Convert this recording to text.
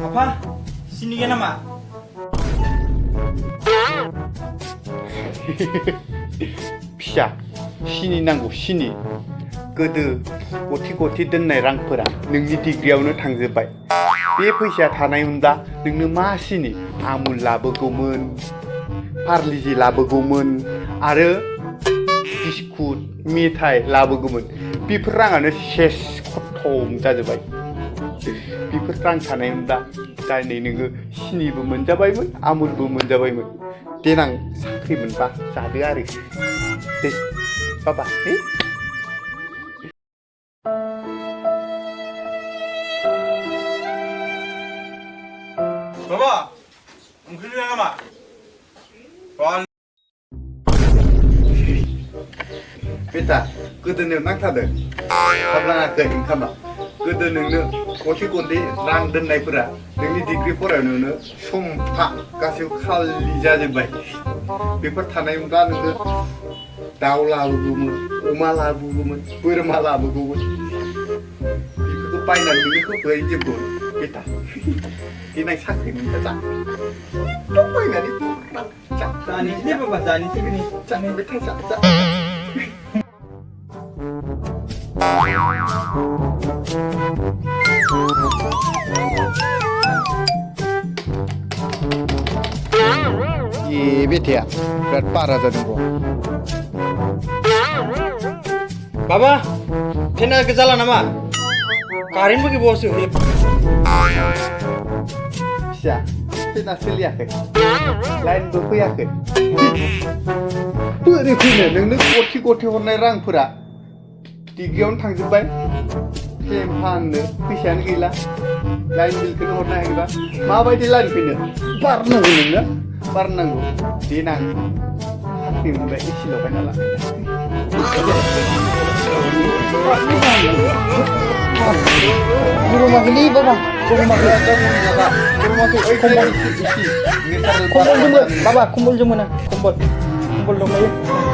Apa? Sini kan nama? फिसा सिनि नांगौ सिनि गोदो गथि गथि दोननाय रांफोरा नोंनि डिग्रियावनो थांजोब्बाय बे फैसाया थानायमोनब्ला नोंनो मा सिनि आमुल लाबोगौमोन पार्लिजि लाबोगौमोन आरो बिस्कुट मेथाइ लाबोगौमोन बेफोर राङानो सेस खथम जाजोब्बाय बेफोर रां थानायमोनब्ला दिनै नोङो सिनिबो मोनजाबायमोन आमुलबो मोनजाबायमोन देनां साख्रि मोनबा जादो आरो दे बाबा Baba, oंख्रि नामा? बेटा गोदोनो नांथारदों हाबलाङाखै ओंखामा गोदो नोंनो गथि गथि रां दोननायफोरा नोंनि डिग्रि फरायनायावनो समफा गासैबो खालि जाजोब्बाय बेफोर थानायमोनब्ला नोङो दाउ लाबोगौमोन अमा लाबोगौमोन बोरमा लाबोगौमोन बेफोरखौ बायनानै नोङो होफैजोबगौमोन बेटा देनां साख्रि मोनबा जा दं बायनानै जा Zanisnya Baba, zanisnya gini. जा बेटा जा जा ये बेटाया बिराद बारा जादों र' Baba, फेना जाला नामा? कारेन्टबो गैबावासो फिसा फेना सोलियाखै लाइनबो फैयाखै बोरै फैनो नोंनो गथि गथि हरनाय रांफोरा डिग्रियावनो थांजोब्बाय फेन फाननो फैसायानो गैला लाइन बिलखौनो हरनो हायोबा माबायदि लाइन फैनो बारनांगौ नोंनो बारनांगौ देनां साख्रि मोनबाय एसेल'बाय नालाय Di rumah ini Baba, di rumah ini. Kumpul jemuna, Baba, kumpul jemuna, kumpul dong ayo.